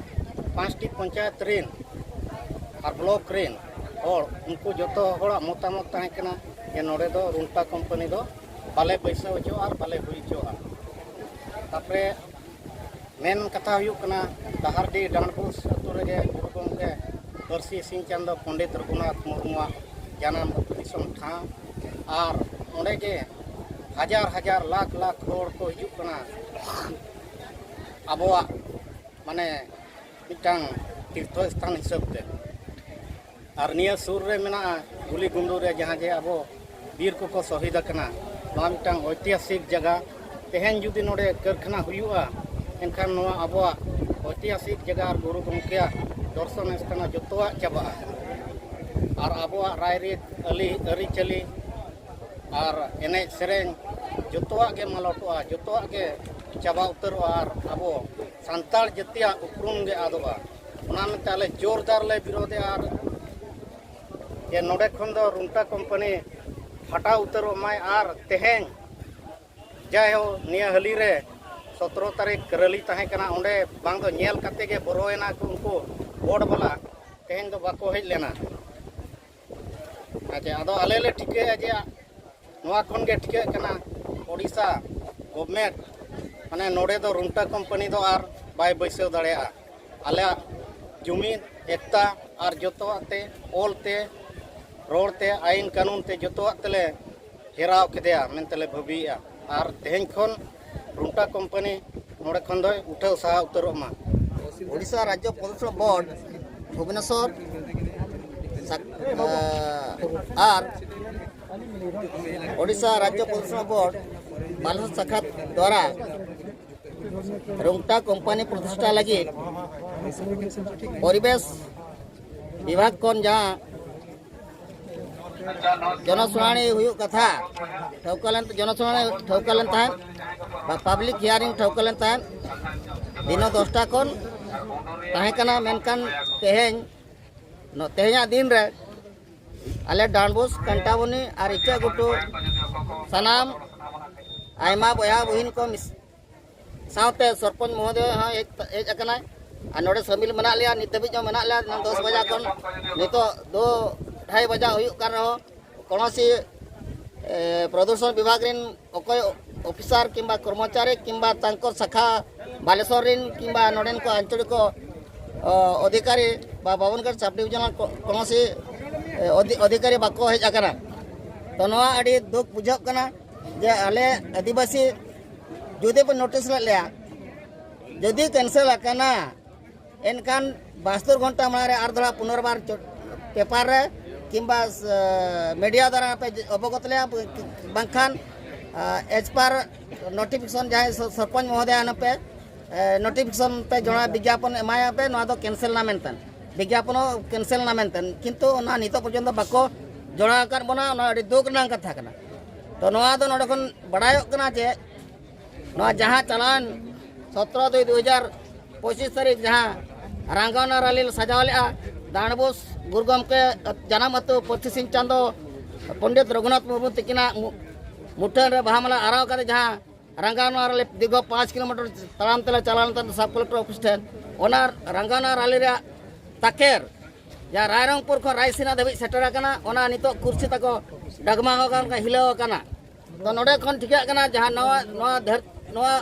ᱯᱟᱸᱪᱴᱤ ᱯᱚᱧᱪᱟᱭᱮᱛ ᱨᱮᱱ ᱟᱨ ᱵᱞᱚᱠ ᱨᱮᱱ ᱦᱚᱲ ᱩᱱᱠᱩ ᱡᱚᱛᱚ ᱦᱚᱲᱟᱜ ᱢᱚᱛᱟᱢᱚᱛ ᱛᱟᱦᱮᱸ ᱠᱟᱱᱟ ᱡᱮ ᱱᱚᱰᱮ ᱫᱚ ᱨᱩᱝᱴᱟ ᱠᱳᱢᱯᱟᱱᱤ ᱫᱚ ᱵᱟᱞᱮ ᱵᱟᱹᱭᱥᱟᱹᱣ ᱦᱚᱪᱚᱣᱟᱜᱼᱟ ᱟᱨ ᱵᱟᱞᱮ ᱦᱩᱭ ᱦᱚᱪᱚᱣᱟᱜᱼᱟ᱾ ᱛᱟᱨᱯᱚᱨᱮ ᱢᱮᱱ ᱠᱟᱛᱷᱟ ᱦᱩᱭᱩᱜ ᱠᱟᱱᱟ, ᱰᱟᱦᱟᱨᱰᱤ ᱰᱟᱸᱰᱵᱩᱥ ᱟᱹᱛᱩ ᱨᱮᱜᱮ ᱜᱩᱨᱩ ᱜᱚᱢᱠᱮ ᱯᱟᱹᱨᱥᱤ ᱥᱤᱧ ᱪᱟᱸᱫᱚ ᱯᱚᱱᱰᱤᱛ ᱨᱚᱜᱷᱩᱱᱟᱛᱷ ᱢᱩᱨᱢᱩᱣᱟᱜ ᱡᱟᱱᱟᱢ ᱟᱹᱛᱩ ᱫᱤᱥᱚᱢ ᱴᱷᱟᱶ, ᱟᱨ ᱚᱸᱰᱮ ᱜᱮ ᱦᱟᱡᱟᱨ ᱦᱟᱡᱟᱨ ᱞᱟᱠᱷ ᱞᱟᱠᱷ ᱦᱚᱲ ᱠᱚ ᱦᱤᱡᱩᱜ ᱠᱟᱱᱟ ᱟᱵᱚᱣᱟᱜ ᱢᱟᱱᱮ ᱢᱤᱫᱴᱟᱝ ᱛᱤᱨᱛᱷᱚ ᱥᱛᱷᱟᱱ ᱦᱤᱥᱟᱹᱵ ᱛᱮ᱾ ᱟᱨ ᱱᱤᱭᱟᱹ ᱥᱩᱨ ᱨᱮ ᱢᱮᱱᱟᱜᱼᱟ ᱜᱩᱞᱤ ᱜᱩᱸᱰᱩ ᱨᱮ, ᱡᱟᱦᱟᱸ ᱡᱮ ᱟᱵᱚ ᱵᱤᱨ ᱠᱚᱠᱚ ᱥᱚᱦᱤᱫ ᱟᱠᱟᱱᱟ, ᱱᱚᱣᱟ ᱢᱤᱫᱴᱟᱝ ᱳᱭᱛᱤᱦᱟᱥᱤᱠ ᱡᱟᱭᱜᱟ᱾ ᱛᱮᱦᱮᱧ ᱡᱩᱫᱤ ᱱᱚᱰᱮ ᱠᱟᱹᱨᱠᱷᱟᱱᱟ ᱦᱩᱭᱩᱜᱼᱟ, ᱮᱱᱠᱷᱟᱱ ᱱᱚᱣᱟ ᱟᱵᱚᱣᱟᱜ ᱳᱭᱛᱤᱦᱟᱥᱤᱠ ᱡᱟᱭᱜᱟ ᱟᱨ ᱜᱩᱨᱩ ᱜᱚᱢᱠᱮᱭᱟᱜ ᱫᱚᱨᱥᱚᱱ ᱥᱛᱷᱟᱱ ᱡᱚᱛᱚᱣᱟᱜ ᱪᱟᱵᱟᱜᱼᱟ᱾ ᱟᱨ ᱟᱵᱚᱣᱟᱜ ᱨᱟᱭᱨᱤᱛ, ᱟᱹᱞᱤ-, ᱟᱹᱨᱤᱪᱟᱹᱞᱤ ᱟᱨ ᱮᱱᱮᱡ ᱥᱮᱨᱮᱧ ᱡᱚᱛᱚᱣᱟᱜ ᱜᱮ ᱢᱟᱞᱚᱴᱚᱜᱼᱟ, ᱡᱚᱛᱚᱣᱟᱜ ᱜᱮ ᱪᱟᱵᱟ ᱩᱛᱟᱹᱨᱚᱜᱼᱟ ᱟᱨ ᱟᱵᱚ ᱥᱟᱱᱛᱟᱲ ᱡᱟᱹᱛᱤᱭᱟᱜ ᱩᱯᱨᱩᱢ ᱜᱮ ᱟᱫᱚᱜᱼᱟ᱾ ᱚᱱᱟ ᱢᱮᱱᱛᱮ ᱟᱞᱮ ᱡᱳᱨᱫᱟᱨ ᱞᱮ ᱵᱤᱨᱳᱫᱷᱮᱜᱼᱟ ᱟᱨ ᱡᱮ ᱱᱚᱰᱮ ᱠᱷᱚᱱ ᱫᱚ ᱨᱩᱝᱴᱟ ᱠᱳᱢᱯᱟᱱᱤ ᱦᱟᱴᱟᱣ ᱩᱛᱟᱹᱨᱚᱜ ᱢᱟᱭ᱾ ᱟᱨ ᱛᱮᱦᱮᱧ ᱡᱟᱭᱦᱳᱠ ᱱᱤᱭᱟᱹ ᱦᱟᱹᱞᱤ ᱨᱮ ᱥᱚᱛᱨᱚ ᱛᱟᱹᱨᱤᱠᱷ ᱨᱮᱞᱤ ᱛᱟᱦᱮᱸ ᱠᱟᱱᱟ, ᱚᱸᱰᱮ ᱵᱟᱝ ᱫᱚ ᱧᱮᱞ ᱠᱟᱛᱮ ᱜᱮ ᱵᱚᱨᱚᱭᱮᱱᱟ ᱠᱚ ᱩᱱᱠᱩ ᱵᱳᱨᱰ ᱵᱟᱞᱟ, ᱛᱮᱦᱮᱧ ᱫᱚ ᱵᱟᱠᱚ ᱦᱮᱡ ᱞᱮᱱᱟ᱾ ᱟᱪᱪᱷᱟ, ᱟᱫᱚ ᱟᱞᱮ ᱞᱮ ᱴᱷᱤᱠᱟᱹᱭᱟ ᱡᱮ ᱱᱚᱣᱟ ᱠᱷᱚᱱ ᱜᱮ ᱴᱷᱤᱠᱟᱹᱜ ᱠᱟᱱᱟ ᱳᱰᱤᱥᱟ ᱜᱚᱵᱷᱢᱮᱱᱴ ᱢᱟᱱᱮ ᱱᱚᱰᱮ ᱫᱚ ᱨᱩᱝᱴᱟ ᱠᱳᱢᱯᱟᱱᱤ ᱫᱚ ᱟᱨ ᱵᱟᱭ ᱵᱟᱹᱭᱥᱟᱹᱣ ᱫᱟᱲᱮᱭᱟᱜᱼᱟ᱾ ᱟᱞᱮᱭᱟᱜ ᱡᱩᱢᱤᱫ ᱮᱠᱛᱟ ᱟᱨ ᱡᱚᱛᱚᱣᱟᱜ ᱛᱮ, ᱚᱞ ᱛᱮ, ᱨᱚᱲ ᱛᱮ, ᱟᱭᱤᱱ ᱠᱟᱹᱱᱩᱱ ᱛᱮ ᱡᱚᱛᱚᱣᱟᱜ ᱛᱮᱞᱮ ᱜᱷᱮᱨᱟᱣ ᱠᱮᱫᱮᱭᱟ ᱢᱮᱱᱛᱮ ᱞᱮ ᱵᱷᱟᱹᱵᱤᱭᱮᱫᱼᱟ᱾ ᱟᱨ ᱛᱮᱦᱮᱧ ᱠᱷᱚᱱ ᱨᱩᱝᱴᱟ ᱠᱳᱢᱯᱟᱱᱤ ᱱᱚᱰᱮ ᱠᱷᱚᱱ ᱫᱚᱭ ᱩᱴᱷᱟᱹᱣ ᱥᱟᱦᱟ ᱩᱛᱟᱹᱨᱚᱜ ᱢᱟ᱾ ᱳᱰᱤᱥᱟ ᱨᱟᱡᱽᱡᱚ ᱯᱨᱚᱫᱩᱥᱚᱱ ᱵᱳᱨᱰ ᱵᱷᱩᱵᱽᱱᱮᱥᱚᱨ ᱥᱟᱠ-, ᱟᱨ ᱳᱰᱤᱥᱟ ᱨᱟᱡᱽᱡᱚ ᱯᱨᱚᱫᱩᱥᱚᱱ ᱵᱳᱨᱰ ᱵᱟᱞᱮᱥᱚᱨ ᱥᱟᱠᱷᱟ ᱫᱣᱟᱨᱟ ᱨᱩᱝᱴᱟ ᱠᱳᱢᱯᱟᱱᱤ ᱯᱨᱚᱛᱤᱥᱴᱷᱟ ᱞᱟᱹᱜᱤᱫ ᱯᱚᱨᱤᱵᱮᱥ ᱵᱤᱵᱷᱟᱜᱽ ᱠᱷᱚᱱ ᱡᱟᱦᱟᱸ ᱡᱚᱱᱚᱥᱩᱱᱟᱱᱤ ᱦᱩᱭᱩᱜ ᱠᱟᱛᱷᱟ ᱴᱷᱟᱹᱣᱠᱟᱹ ᱞᱮᱱ, ᱡᱚᱱᱚᱥᱩᱱᱟᱱᱤ ᱴᱷᱟᱹᱣᱠᱟᱹ ᱞᱮᱱ ᱛᱟᱦᱮᱸᱫ, ᱯᱟᱵᱽᱞᱤᱠ ᱦᱤᱭᱟᱨᱤᱝ ᱴᱷᱟᱹᱣᱠᱟᱹ ᱞᱮᱱ ᱛᱟᱦᱮᱸᱫ, ᱫᱤᱱᱚ ᱫᱚᱥᱴᱟ ᱠᱷᱚᱱ ᱛᱟᱦᱮᱸ ᱠᱟᱱᱟ, ᱢᱮᱱᱠᱷᱟᱱ ᱛᱮᱦᱮᱧ, ᱱᱚ-, ᱛᱮᱦᱮᱧᱟᱜ ᱫᱤᱱ ᱨᱮ ᱟᱞᱮ ᱰᱟᱱᱰᱵᱳᱥ, ᱠᱟᱱᱴᱟᱵᱚᱱᱤ ᱟᱨ ᱤᱪᱟᱹᱜ ᱜᱷᱩᱴᱩ ᱥᱟᱱᱟᱢ ᱟᱭᱢᱟ ᱵᱚᱭᱦᱟ ᱵᱩᱦᱤᱱ ᱠᱚ ᱢᱤᱥ-, ᱥᱟᱶᱛᱮ ᱥᱚᱨᱯᱚᱧᱪ ᱢᱚᱦᱳᱫᱚᱭ ᱦᱚᱸ ᱦᱮᱡ, ᱦᱮᱡ ᱟᱠᱟᱱᱟᱭ᱾ ᱟᱨ ᱱᱚᱰᱮ ᱥᱟᱹᱢᱤᱞ ᱢᱮᱱᱟᱜ ᱞᱮᱭᱟ, ᱱᱤᱛ ᱫᱷᱟᱹᱵᱤᱡ ᱦᱚᱸ ᱢᱮᱱᱟᱜ ᱞᱮᱭᱟ᱾ ᱮᱱᱟᱝ ᱫᱚᱥ ᱵᱟᱡᱟ ᱠᱷᱚᱱ ᱱᱤᱛᱚᱜ ᱫᱩ ᱰᱷᱟᱭ ᱵᱟᱡᱟ ᱦᱩᱭᱩᱜ ᱠᱟᱱ ᱨᱮᱦᱚᱸ ᱠᱚᱱᱚᱥᱤ, ᱮ, ᱯᱨᱚᱫᱩᱥᱚᱱ ᱵᱤᱵᱷᱟᱜᱽ ᱨᱤᱱ ᱚᱠᱚᱭ ᱚᱯᱷᱤᱥᱟᱨ ᱠᱤᱢᱵᱟ ᱠᱚᱨᱢᱚᱪᱟᱨᱤ ᱠᱤᱢᱵᱟ ᱛᱟᱝᱠᱚᱨ ᱥᱟᱠᱷᱟ ᱵᱟᱞᱮᱥᱚᱨ ᱨᱤᱱ ᱠᱤᱢᱵᱟ ᱱᱚᱰᱮᱱ ᱠᱚ ᱟᱧᱪᱚᱲᱤᱠ ᱠᱚ, ᱚ, ᱚᱫᱷᱤᱠᱟᱨᱤ ᱵᱟ ᱵᱟᱵᱚᱱᱜᱚᱲ ᱥᱟᱵ ᱰᱤᱵᱤᱡᱚᱱᱟᱞ ᱠᱚ-, ᱠᱚᱱᱚᱥᱤ, ᱮ, ᱚᱫᱷᱤ-, ᱚᱫᱷᱤᱠᱟᱨᱤ ᱵᱟᱠᱚ ᱦᱮᱡ ᱟᱠᱟᱱᱟ᱾ ᱛᱚ ᱱᱚᱣᱟ ᱟᱹᱰᱤ ᱫᱩᱠ ᱵᱩᱡᱷᱟᱹᱜ ᱠᱟᱱᱟ ᱡᱮ ᱟᱞᱮ ᱟᱹᱫᱤᱵᱟᱹᱥᱤ ᱡᱩᱫᱤ ᱯᱮ ᱱᱳᱴᱤᱥ ᱞᱮᱫ ᱞᱮᱭᱟ, ᱡᱩᱫᱤ ᱠᱮᱱᱥᱮᱞ ᱟᱠᱟᱱᱟ, ᱮᱱᱠᱷᱟᱱ ᱵᱟᱦᱟᱛᱛᱳᱨ ᱜᱷᱚᱱᱴᱟ ᱢᱟᱲᱟᱝ ᱨᱮ ᱟᱨ ᱫᱚᱦᱲᱟ ᱯᱩᱱᱚᱨᱵᱟᱨ ᱪᱚ-, ᱯᱮᱯᱟᱨ ᱨᱮ ᱠᱤᱝᱵᱟ, ᱮ, ᱢᱤᱰᱤᱭᱟ ᱫᱟᱨᱟ ᱯᱮ ᱚᱵᱚᱜᱚᱛ ᱞᱮᱭᱟ, ᱵᱟᱝᱠᱷᱟᱱ, ᱮ, as per notification ᱡᱟᱦᱟᱸᱭ ᱥᱚ-, ᱥᱚᱨᱯᱚᱧᱪ ᱢᱚᱦᱳᱫᱚᱭ ᱦᱟᱱᱮ ᱯᱮ, ᱮ, notification ᱯᱮ ᱡᱚᱲᱟ, ᱵᱤᱜᱽᱜᱟᱯᱚᱱ ᱮᱢᱟᱭᱟ ᱯᱮ, ᱱᱚᱣᱟ ᱫᱚ ᱠᱮᱱᱥᱮᱞ ᱮᱱᱟ ᱢᱮᱱᱛᱮ, ᱵᱤᱜᱽᱜᱟᱯᱚᱱ ᱦᱚᱸ ᱠᱮᱱᱥᱮᱞ ᱮᱱᱟ ᱢᱮᱱᱛᱮ, ᱠᱤᱱᱛᱩ ᱚᱱᱟ ᱱᱤᱛᱚᱜ ᱯᱚᱨᱡᱚᱱᱛᱚ ᱵᱟᱠᱚ ᱡᱚᱲᱟᱣ ᱟᱠᱟᱫ ᱵᱚᱱᱟ᱾ ᱚᱱᱟ ᱟᱹᱰᱤ ᱫᱩᱠ ᱨᱮᱱᱟᱜ ᱠᱟᱛᱷᱟ ᱠᱟᱱᱟ᱾ ᱛᱚ ᱱᱚᱣᱟ ᱫᱚ ᱱᱚᱰᱮ ᱠᱷᱚᱱ ᱵᱟᱲᱟᱭᱚᱜ ᱠᱟᱱᱟ ᱡᱮ ᱱᱚᱣᱟ ᱡᱟᱦᱟᱸ ᱪᱟᱞᱟᱣᱮᱱ ᱥᱚᱛᱨᱚ ᱫᱩᱭ ᱫᱩ ᱦᱟᱡᱟᱨ ᱯᱚᱸᱪᱤᱥ ᱛᱟᱹᱨᱤᱠᱷ ᱡᱟᱦᱟᱸ ᱨᱟᱸᱜᱟᱣᱱᱟ ᱨᱟᱞᱤ ᱞᱮ ᱥᱟᱡᱟᱣ ᱞᱮᱫᱼᱟ, ᱰᱟᱸᱰᱵᱳᱥ ᱜᱩᱨᱩ ᱜᱚᱢᱠᱮ ᱡᱟᱱᱟᱢ ᱟᱹᱛᱩ ᱯᱟᱹᱨᱥᱤ ᱥᱤᱧ ᱪᱟᱸᱫᱚ ᱯᱚᱱᱰᱤᱛ ᱨᱚᱜᱷᱩᱱᱟᱛᱷ ᱢᱩᱨᱢᱩ ᱛᱤᱠᱤᱱᱟᱜ ᱢᱩ-, ᱢᱩᱴᱷᱟᱹᱱ ᱨᱮ ᱵᱟᱦᱟ ᱢᱟᱞᱟ ᱟᱨᱟᱣ ᱠᱟᱛᱮ ᱡᱟᱦᱟᱸ ᱨᱟᱸᱜᱟᱣᱱᱟ ᱨᱟᱞᱤ ᱫᱤᱨᱜᱷᱚ ᱯᱟᱸᱪ ᱠᱤᱞᱳᱢᱤᱴᱟᱨ ᱛᱟᱲᱟᱢ ᱛᱮᱞᱮ ᱪᱟᱞᱟᱣ ᱞᱮᱱ ᱛᱟᱦᱮᱸ ᱥᱟᱵ ᱠᱚᱞᱮᱠᱴᱚᱨ ᱚᱯᱷᱤᱥ ᱴᱷᱮᱱ, ᱚᱱᱟ ᱨᱟᱸᱜᱟᱣᱱᱟ ᱨᱟᱞᱤ ᱨᱮᱭᱟᱜ ᱛᱟᱠᱮᱨ ᱡᱟᱦᱟᱸ ᱨᱟᱭᱨᱚᱝᱯᱩᱨ ᱠᱷᱚᱱ ᱨᱟᱭᱥᱤᱱᱟ ᱫᱷᱟᱹᱵᱤᱡ ᱥᱮᱴᱮᱨ ᱟᱠᱟᱱᱟ, ᱚᱱᱟ ᱱᱤᱛᱚᱜ ᱠᱩᱨᱥᱤ ᱛᱟᱠᱚ ᱰᱟᱜᱽᱢᱟᱣ ᱟᱠᱟᱱ, ᱦᱤᱞᱟᱹᱣ ᱟᱠᱟᱱᱟ᱾ ᱛᱚ ᱱᱚᱰᱮ ᱠᱷᱚᱱ ᱴᱷᱤᱠᱟᱹᱜ ᱠᱟᱱᱟ ᱡᱟᱦᱟᱸ ᱱᱚᱣᱟ, ᱱᱚᱣᱟ ᱫᱷᱟᱹᱨ-, ᱱᱚᱣᱟ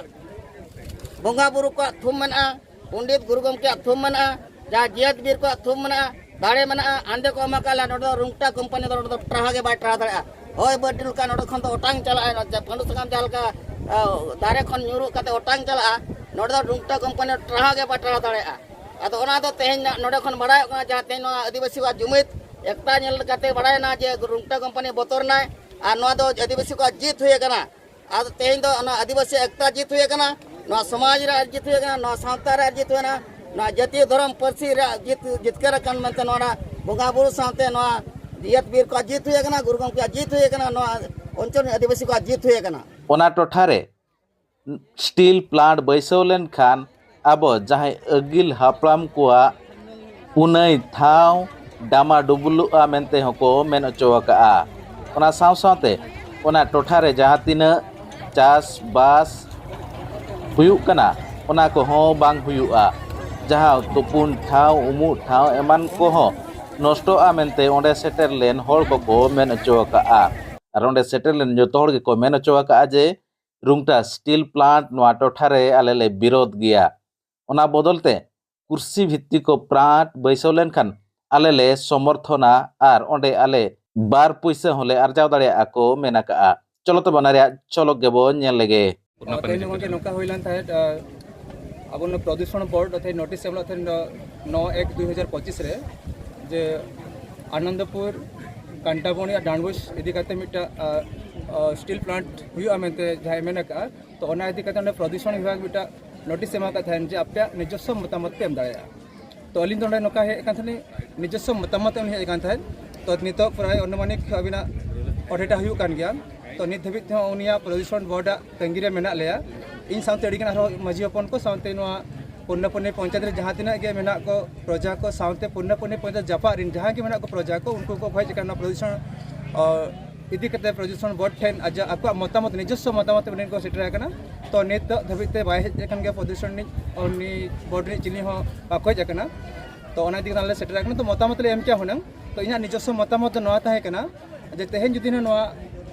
ᱵᱚᱸᱜᱟ ᱵᱩᱨᱩ ᱠᱚᱣᱟᱜ ᱛᱷᱩᱢ ᱢᱮᱱᱟᱜᱼᱟ, ᱯᱚᱱᱰᱤᱛ ᱜᱩᱨᱩ ᱜᱚᱢᱠᱮᱭᱟᱜ ᱛᱷᱩᱢ ᱢᱮᱱᱟᱜᱼᱟ, ᱡᱟᱦᱟᱸ ᱡᱤᱭᱟᱹᱛ ᱵᱤᱨ ᱠᱚᱣᱟᱜ ᱛᱷᱩᱢ ᱢᱮᱱᱟᱜᱼᱟ, ᱫᱟᱲᱮ ᱢᱮᱱᱟᱜᱼᱟ, ᱟᱸᱫᱮ ᱠᱚ ᱮᱢᱟ ᱠᱟᱜ ᱞᱮᱭᱟ᱾ ᱱᱚᱰᱮ ᱫᱚ ᱨᱩᱝᱴᱟ ᱠᱳᱢᱯᱟᱱᱤ ᱫᱚ ᱱᱚᱰᱮ ᱫᱚ ᱴᱨᱟᱦᱟ ᱜᱮ ᱵᱟᱭ ᱴᱨᱟᱦᱟ ᱫᱟᱲᱮᱭᱟᱜᱼᱟ᱾ ᱦᱚᱭ ᱵᱟᱹᱨᱰᱩ ᱞᱮᱠᱟ ᱱᱚᱰᱮ ᱠᱷᱚᱱ ᱫᱚ ᱚᱴᱟᱝ ᱪᱟᱞᱟᱜᱼᱟ, ᱯᱟᱺᱰᱩ ᱥᱟᱠᱟᱢ ᱡᱟᱦᱟᱸ ᱞᱮᱠᱟ, ᱟ, ᱫᱟᱨᱮ ᱠᱷᱚᱱ ᱧᱩᱨᱩᱜ ᱠᱟᱛᱮ ᱚᱴᱟᱝ ᱪᱟᱞᱟᱜᱼᱟ, ᱱᱚᱰᱮ ᱫᱚ ᱨᱩᱝᱴᱟ ᱠᱳᱢᱯᱟᱱᱤ ᱴᱨᱟᱦᱟ ᱜᱮ ᱵᱟᱭ ᱴᱨᱟᱦᱟ ᱫᱟᱲᱮᱭᱟᱜᱼᱟ᱾ ᱟᱫᱚ ᱚᱱᱟ ᱫᱚ ᱛᱮᱦᱮᱧ ᱱᱟ-, ᱱᱚᱰᱮ ᱠᱷᱚᱱ ᱵᱟᱲᱟᱭᱚᱜ ᱠᱟᱱᱟ, ᱡᱟᱦᱟᱸ ᱛᱮᱦᱮᱧ ᱱᱚᱣᱟ ᱟᱹᱫᱤᱵᱟᱹᱥᱤ ᱠᱚᱣᱟᱜ ᱡᱩᱢᱤᱫ ᱮᱠᱛᱟ ᱧᱮᱞ ᱠᱟᱛᱮ ᱵᱟᱲᱟᱭᱮᱱᱟ ᱡᱮ ᱨᱩᱝᱴᱟ ᱠᱳᱢᱯᱟᱱᱤ ᱵᱚᱛᱚᱨ ᱮᱱᱟᱭ ᱟᱨ ᱱᱚᱣᱟ ᱫᱚ ᱟᱹᱫᱤᱵᱟᱹᱥᱤ ᱠᱚᱣᱟᱜ ᱡᱤᱛ ᱦᱩᱭ ᱟᱠᱟᱱᱟ᱾ ᱟᱫᱚ ᱛᱮᱦᱮᱧ ᱫᱚ ᱚᱱᱟ ᱟᱹᱫᱤᱵᱟᱹᱥᱤ ᱮᱠᱛᱟ ᱡᱤᱛ ᱦᱩᱭ ᱟᱠᱟᱱᱟ, ᱱᱚᱣᱟ ᱥᱚᱢᱟᱡᱽ ᱨᱮᱭᱟᱜ ᱡᱤᱛ ᱦᱩᱭ ᱟᱠᱟᱱᱟ, ᱱᱚᱣᱟ ᱥᱟᱶᱛᱟ ᱨᱮᱭᱟᱜ ᱡᱤᱛ ᱦᱩᱭ ᱟᱠᱟᱱᱟ, ᱱᱚᱣᱟ ᱡᱟᱹᱛᱤᱭᱚ ᱫᱷᱚᱨᱚᱢ ᱯᱟᱹᱨᱥᱤ ᱨᱮᱭᱟᱜ ᱡᱤᱛ ᱡᱤᱛᱠᱟᱹᱨ ᱟᱠᱟᱱ ᱢᱮᱱᱛᱮ ᱱᱚᱣᱟ ᱵᱚᱸᱜᱟ ᱵᱩᱨᱩ ᱥᱟᱶᱛᱮ ᱱᱚᱣᱟ ᱡᱟᱹᱛ ᱵᱤᱨ ᱠᱚᱣᱟᱜ ᱡᱤᱛ ᱦᱩᱭ ᱟᱠᱟᱱᱟ, ᱜᱩᱨᱩ ᱜᱚᱢᱠᱮᱭᱟᱜ ᱡᱤᱛ ᱦᱩᱭ ᱟᱠᱟᱱᱟ, ᱱᱚᱣᱟ ᱚᱧᱪᱚᱞ ᱨᱮᱱ ᱟᱹᱫᱤᱵᱟᱹᱥᱤ ᱠᱚᱣᱟᱜ ᱡᱤᱛ ᱦᱩᱭ ᱟᱠᱟᱱᱟ᱾ ᱚᱱᱟ ᱴᱚᱴᱷᱟ ᱨᱮ ᱥᱴᱤᱞ ᱯᱞᱟᱱᱴ ᱵᱟᱹᱭᱥᱟᱹᱣ ᱞᱮᱱᱠᱷᱟᱱ ᱟᱵᱚ ᱡᱟᱦᱟᱸᱭ ᱟᱹᱜᱤᱞ ᱦᱟᱯᱲᱟᱢ ᱠᱚᱣᱟᱜ ᱯᱩᱱᱟᱹᱭ ᱴᱷᱟᱶ ᱰᱟᱢᱟ ᱰᱩᱵᱩᱞᱚᱜᱼᱟ ᱢᱮᱱᱛᱮ ᱦᱚᱸᱠᱚ ᱢᱮᱱ ᱦᱚᱪᱚ ᱟᱠᱟᱜᱼᱟ᱾ ᱚᱱᱟ ᱥᱟᱶ ᱥᱟᱶᱛᱮ ᱚᱱᱟ ᱴᱚᱴᱷᱟ ᱨᱮ ᱡᱟᱦᱟᱸ ᱛᱤᱱᱟᱹᱜ ᱪᱟᱥ ᱵᱟᱥ ᱦᱩᱭᱩᱜ ᱠᱟᱱᱟ, ᱚᱱᱟ ᱠᱚᱦᱚᱸ ᱵᱟᱝ ᱦᱩᱭᱩᱜᱼᱟ᱾ ᱡᱟᱦᱟᱸ ᱛᱩᱯᱩᱱ ᱴᱷᱟᱶ, ᱩᱢᱩᱜ ᱴᱷᱟᱶ ᱮᱢᱟᱱ ᱠᱚᱦᱚᱸ ᱱᱚᱥᱴᱚᱜᱼᱟ ᱢᱮᱱᱛᱮ ᱚᱸᱰᱮ ᱥᱮᱴᱮᱨ ᱞᱮᱱ ᱦᱚᱲ ᱠᱚᱠᱚ ᱢᱮᱱ ᱦᱚᱪᱚ ᱟᱠᱟᱜᱼᱟ᱾ ᱟᱨ ᱚᱸᱰᱮ ᱥᱮᱴᱮᱨ ᱞᱮᱱ ᱡᱚᱛᱚ ᱦᱚᱲ ᱜᱮᱠᱚ ᱢᱮᱱ ᱦᱚᱪᱚ ᱟᱠᱟᱜᱼᱟ ᱡᱮ ᱨᱩᱝᱴᱟ ᱥᱴᱤᱞ ᱯᱞᱟᱱᱴ ᱱᱚᱣᱟ ᱴᱚᱴᱷᱟ ᱨᱮ ᱟᱞᱮ ᱞᱮ ᱵᱤᱨᱳᱫᱷ ᱜᱮᱭᱟ᱾ ᱚᱱᱟ ᱵᱚᱫᱚᱞ ᱛᱮ ᱠᱩᱨᱥᱤ ᱵᱷᱤᱛᱛᱤ ᱠᱚ ᱯᱞᱟᱱᱴ ᱵᱟᱹᱭᱥᱟᱹᱣ ᱞᱮᱱᱠᱷᱟᱱ ᱟᱞᱮ ᱞᱮ ᱥᱚᱢᱚᱨᱛᱷᱚᱱᱟ ᱟᱨ ᱚᱸᱰᱮ ᱟᱞᱮ ᱵᱟᱨ ᱯᱩᱭᱥᱟᱹ ᱦᱚᱸᱞᱮ ᱟᱨᱡᱟᱣ ᱫᱟᱲᱮᱭᱟᱜᱼᱟ ᱠᱚ ᱢᱮᱱ ᱟᱠᱟᱜᱼᱟ᱾ ᱪᱚᱞᱚ ᱛᱚᱵᱮ ᱚᱱᱟ ᱨᱮᱭᱟᱜ ᱪᱷᱚᱞᱚᱠ ᱜᱮᱵᱚ ᱧᱮᱞ ᱞᱮᱜᱮ᱾ ᱛᱮᱦᱮᱧ ᱜᱚᱢᱠᱮ ᱱᱚᱝᱠᱟ ᱦᱩᱭ ᱞᱮᱱ ᱛᱟᱦᱮᱸᱫ, ᱟ, ᱟᱵᱚ ᱱᱚᱣᱟ ᱯᱨᱚᱫᱩᱥᱚᱱ ᱵᱳᱨᱰ ᱛᱮᱦᱮᱧ ᱱᱳᱴᱤᱥ ᱮᱢ ᱞᱮᱫ ᱛᱟᱦᱮᱸᱫ, ᱱᱚ ᱮᱠ ᱫᱩᱭ ᱦᱟᱡᱟᱨ ᱯᱚᱸᱪᱤᱥ ᱨᱮ, ᱡᱮ ᱟᱱᱚᱱᱫᱚᱯᱩᱨ, ᱠᱟᱱᱴᱟᱵᱚᱱᱤ ᱟᱨ ᱰᱟᱸᱰᱵᱳᱥ ᱤᱫᱤ ᱠᱟᱛᱮ ᱢᱤᱫᱴᱟᱝ, ᱟ, ᱟ, ᱥᱴᱤᱞ ᱯᱞᱟᱱᱴ ᱦᱩᱭᱩᱜᱼᱟ ᱢᱮᱱᱛᱮ ᱡᱟᱦᱟᱸᱭ ᱢᱮᱱ ᱟᱠᱟᱫᱼᱟ᱾ ᱛᱚ ᱚᱱᱟ ᱤᱫᱤ ᱠᱟᱛᱮ ᱚᱸᱰᱮ ᱯᱨᱚᱫᱩᱥᱚᱱ ᱵᱤᱵᱷᱟᱜᱽ ᱢᱤᱫᱴᱟᱝ ᱱᱳᱴᱤᱥ ᱮᱢ ᱟᱠᱟᱫ ᱛᱟᱦᱮᱸᱫ ᱡᱮ ᱟᱯᱮᱭᱟᱜ ᱱᱤᱡᱚᱥᱥᱚ ᱢᱚᱛᱟᱢᱚᱛ ᱯᱮ ᱮᱢ ᱫᱟᱲᱮᱭᱟᱜᱼᱟ᱾ ᱛᱚ ᱟᱹᱞᱤᱧ ᱫᱚ ᱚᱸᱰᱮ ᱱᱚᱝᱠᱟ ᱦᱮᱡ ᱟᱠᱟᱱ ᱛᱟᱦᱮᱸᱫ, ᱱᱤᱡᱚᱥᱥᱚ ᱢᱚᱛᱟᱢᱚᱛ ᱮᱢ ᱦᱮᱡ ᱟᱠᱟᱱ ᱛᱟᱦᱮᱸᱫ᱾ ᱛᱚ ᱱᱤᱛᱚᱜ ᱯᱨᱟᱭ ᱚᱱᱩᱢᱟᱱᱤᱠ ᱟᱹᱵᱤᱱᱟᱜ ᱚᱰᱮᱴᱟ ᱦᱩᱭᱩᱜ ᱠᱟᱱ ᱜᱮᱭᱟ᱾ ᱛᱚ ᱱᱤᱛ ᱫᱷᱟᱹᱵᱤᱡ ᱛᱮᱦᱚᱸ ᱩᱱᱤᱭᱟᱜ ᱯᱨᱚᱫᱩᱥᱚᱱ ᱵᱳᱨᱰ ᱟᱜ ᱛᱟᱺᱜᱤ ᱨᱮ ᱢᱮᱱᱟᱜ ᱞᱮᱭᱟ᱾ ᱤᱧ ᱥᱟᱶᱛᱮ ᱟᱹᱰᱤᱜᱟᱱ ᱟᱨᱦᱚᱸ ᱢᱟᱹᱡᱷᱤ ᱦᱚᱯᱚᱱ ᱠᱚ ᱥᱟᱶᱛᱮ ᱱᱚᱣᱟ ᱯᱩᱨᱱᱟᱯᱚᱱᱤ ᱯᱚᱧᱪᱟᱭᱮᱛ ᱨᱮ ᱡᱟᱦᱟᱸ ᱛᱤᱱᱟᱹᱜ ᱜᱮ ᱢᱮᱱᱟᱜ ᱠᱚ ᱯᱨᱚᱡᱟ ᱠᱚ ᱥᱟᱶᱛᱮ ᱯᱩᱨᱱᱟᱯᱚᱱᱤ ᱯᱚᱧᱪᱟᱭᱮᱛ ᱡᱟᱯᱟᱜ ᱨᱮᱱ ᱡᱟᱦᱟᱸ ᱜᱮ ᱢᱮᱱᱟᱜ ᱠᱚ ᱯᱨᱚᱡᱟ ᱠᱚ, ᱩᱱᱠᱩ ᱠᱚ ᱠᱷᱚᱡ ᱠᱟᱱᱟ ᱯᱨᱚᱫᱩᱥᱚᱱ ᱤᱫᱤ ᱠᱟᱛᱮ ᱯᱨᱚᱫᱩᱥᱚᱱ ᱵᱳᱨᱰ ᱴᱷᱮᱱ ᱟᱡᱟᱜ ᱟᱠᱚᱣᱟᱜ ᱢᱚᱛᱟᱢᱚᱛ, ᱱᱤᱡᱚᱥᱥᱚ ᱢᱚᱛᱟᱢᱚᱛ ᱩᱱᱤ ᱠᱚ ᱥᱮᱴᱮᱨ ᱟᱠᱟᱱᱟ᱾ ᱛᱚ ᱱᱤᱛ ᱫᱚ ᱫᱷᱟᱹᱵᱤᱡ ᱛᱮ ᱵᱟᱭ ᱦᱮᱡ ᱟᱠᱟᱱ ᱜᱮᱭᱟ ᱯᱨᱚᱫᱩᱥᱚᱱ ᱨᱤᱱᱤᱡ, ᱩᱱᱤ ᱵᱳᱨᱰ ᱨᱤᱱᱤᱡ ᱪᱤᱞᱤ ᱦᱚᱸ ᱵᱟᱠᱚ ᱦᱮᱡ ᱟᱠᱟᱱᱟ᱾ ᱛᱚ ᱚᱱᱟ ᱤᱫᱤ ᱠᱟᱛᱮ ᱟᱞᱮ ᱥᱮᱴᱮᱨ ᱟᱠᱟᱱᱟ, ᱛᱚ ᱢᱚᱛᱟᱢᱚᱛ ᱞᱮ ᱮᱢ ᱠᱮᱭᱟ ᱦᱩᱱᱟᱹᱝ᱾ ᱛᱚ ᱤᱧᱟᱹᱜ ᱱᱤᱡᱚᱥᱥᱚ ᱢᱚᱛᱟᱢᱚᱛ ᱫᱚ ᱱᱚᱣᱟ ᱛᱟᱦᱮᱸ ᱠᱟᱱᱟ ᱡᱮ ᱛᱮᱦᱮᱧ ᱡᱩᱫᱤ ᱱᱚᱣᱟ